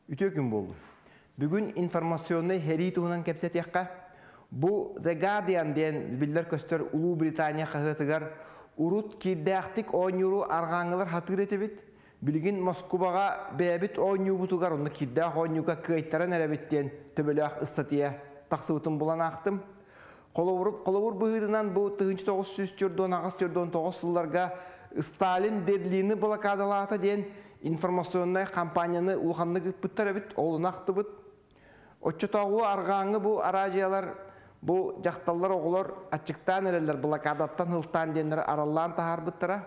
Үтүө күн буоллун. Бүгүн информационнай сэрии туһунан кэпсэтиэххэ. Бу The Guardian диэн биллэр-көстөр Улуу Британия хаһыатыгар урут киирдээхтик оонньууру арҕааҥҥылар хатыыр этибит. Билигин Москубаҕа бэйэбит оонньуубутугар онно киирдээх оонньууга кыайтаран эрэбит диэн төбөлөөх ыстатыйа тахсыбытын булан аахтым. Холобур, холобур быһыытынан бу 1948-49 сылларга Сталин Берлини блокадалаата диэн информационнай кампанияны улаханнык ыыппыттар эбит, ол ахтыбыт. Оччотооҕу арҕааҥҥы бу араадьыйалар бу дьахталлар оҕолор аччыктаан эрэллэр блокадаттан һылтаан диэннэр араллаан таһаарбыттара.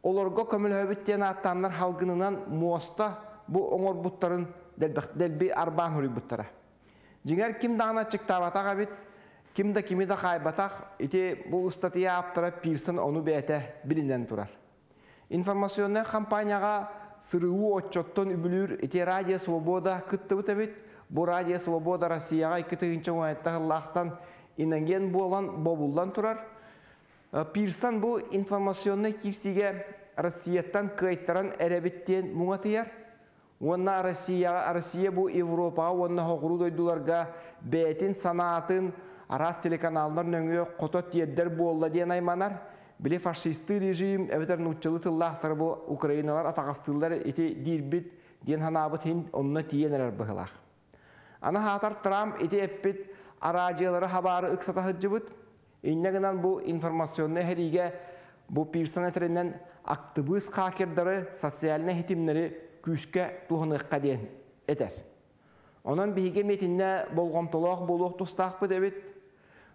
Олорго көмөлөһөбүт диэн ааттааннар халгынынан муоста бу оҥорбуттарын дэлби арбаан хоруйбуттара. Дьиҥэр ким даҕаны аччыктаабатах эбит, ким да кими да хаайбатах, ити бу ыстатыйа ааптара Пирсон ону бэйэтэ билинэн турар. Информационнай кампанияҕа сырыы отчоттон үбүлүүр ити Радио Свобода кыттыбыт эбит. Бу Радио Свобода Россияҕа 2017 сыллаахтан иноген буолан бобуллан турар. Пирсон бу информационнай киирсиигэ Россияттан кыайтаран эрэбит диэн муҥатыйар. Уонна Россияҕа, Россия бу Европаҕа уонна соҕуруу дойдуларга бэйэтин санаатын араас телеканаллар нөҥүө хото тиэрдэр буолла диэн айманар. Били фашистыы режим эбэтэр нууччалыы тыллаахтары бу украиналар атаҕастыыллар ити диирбит диэн санаабыт иһин онно тиийэн эрэр быһылаах. Аны хаатар Трамп ити эппит араадьыйалары хабаары ыксата сылдьыбыт. Инньэ гынан бу информационнай сэриигэ бу Пирсон этэринэн актыбыыс хакердары, социальнай ситимнэри күүскэ туһаныахха диэн этэр. Онон биһиги эмиэ болҕомтолоох буолуох тустаахпыт эбит.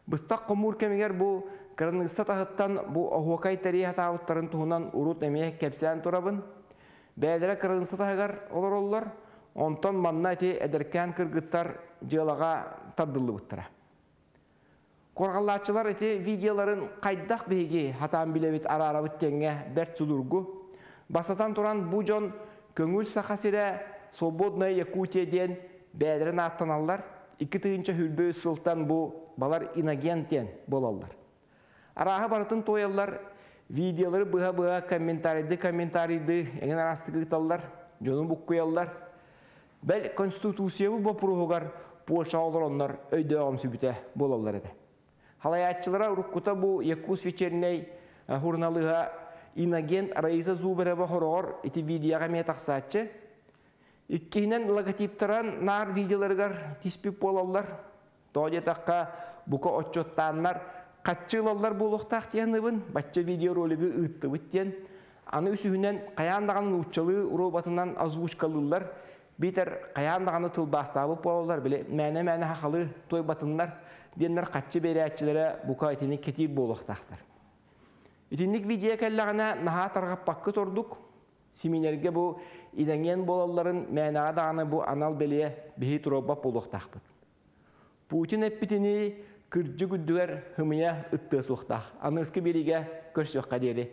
Быстах хомуур кэмигэр бу кыраныысса таһыттан бу оһуокай тэрийэ сатаабыттарын туһунан урут эмиэ кэпсээн турабын. Бэйэлэрэ кыраныысса таһыгар олороллор, онтон манна ити эдэркээн кыргыттар дьыалаҕа тардыллыбыттара. Куорҕаллааччылар ити видеоларын хайдах биһиги хатаан билэбит араарабыт тэҥҥэ бэрт судургу. Бастатан туран бу дьон Көҥүл Саха сирэ, Свободная Якутия диэн бэйэлэрин ааттаналлар. 2023 сылтан бу балар иноагент диэн буолаллар. Арааһы барытын туойаллар, видеолары быһа-быһа комментарийды комментарийды эҥин араастык ыыталлар, дьону буккуйаллар. Бэл Конституциябыт боппуруоһугар Польшаҕа олороннор өйдөөҕүмсүбүтэ буолаллар этэ. Халайааччылара уруккута бу Якутск вечернэй суруналыыһа иноагент Раиса Зубарева хороҕор ити видеоҕа эмиэ тахсааччы. Иккиһинэн логотиптаран наар видеоларыгар тиспит буолаллар. Тоҕо диэтэххэ, бука отчуоттааннар хаччы ылаллар буолуохтаах диэн бачча видеоролигы ыыттыбыт диэн. Аны үсүһүнэн хайаан даҕаны нууччалыы роботынан озвучкалыыллар, биитэр хайаан даҕаны тылбаастаабыт буолаллар, били мээнэ-мээнэ хахалы туойбатыннар диэннэр хаччы биэрээччилэрэ бука итини кэтиир буолуохтаахтар. Итинник видео кэллэҕинэ наһаа тарҕаппаккыт ордук. Симинэргэ бу идэҥиэн буолалларын мээнэҕэ даҕаны бу анал бэлиэ биһи туруорбат буолуохтаахпыт. Путин эппитинии кырдьык үрдүгэр һымыйа ыттыа суохтаах. Аныгыскы биэриигэ көрсүөххэ диэри.